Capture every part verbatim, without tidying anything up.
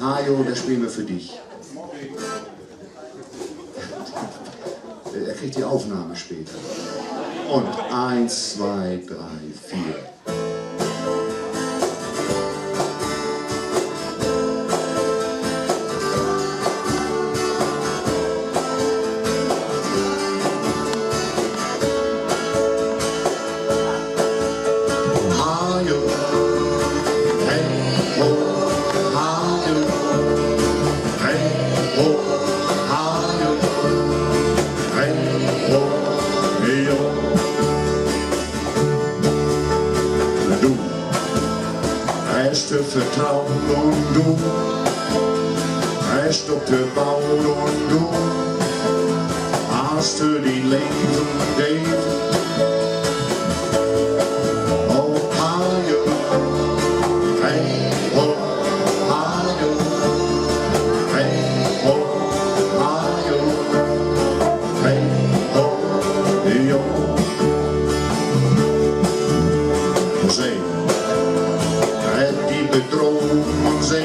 Hajo, das spielen wir für dich. Er kriegt die Aufnahme später. Und eins, zwei, drei, vier. Hajo, hey, ho, Hajo, hey, ho, Hajo, hey, ho, hey, ho. Du hest de vertroen un du hest op de boot un du hest dien Leven deelt. Oh, Hajo, hey, ho, Hajo, hey, ho, Hajo, hey, ho, jo. Se hett di bedrogen un se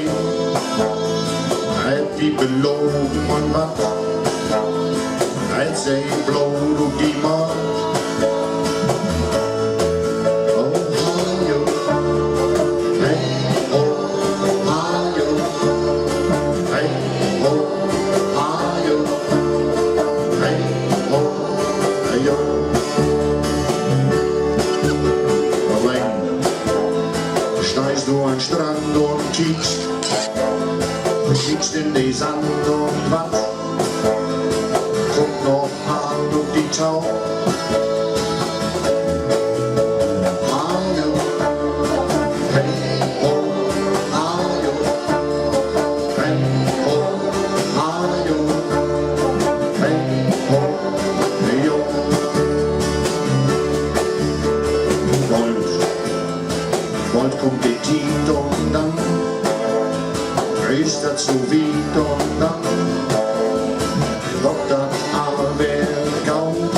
hett di belogen un wat hett se bloot ut di maakt. Oh, Hajo, hey, oh, Hajo, hey, oh, Hajo, hey, oh, Hajo. Alleen steihst du an Strand un kiekst, kiekst in de Sand un wat kummt noch all op di to? Hajo, hey, ho, Hajo, hey, ho, Hajo, hey, ho, hey, jo. Bold, bold kummt de Tiet un denn is dat so wiet un denn warrt dat all weer goot.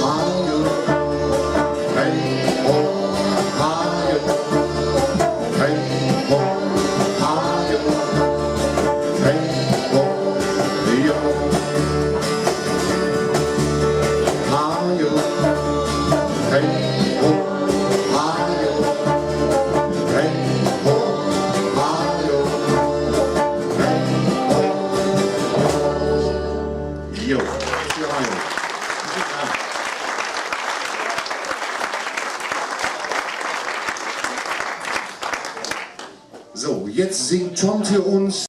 Hajo, hey, ho, Hajo, hey, ho, Hajo, hey, ho, jo. Hajo, hey, ho, Hajo, hey, ho, Hajo, hey, ho. Jo, ja, Hajo. So, jetzt singt Tom för uns.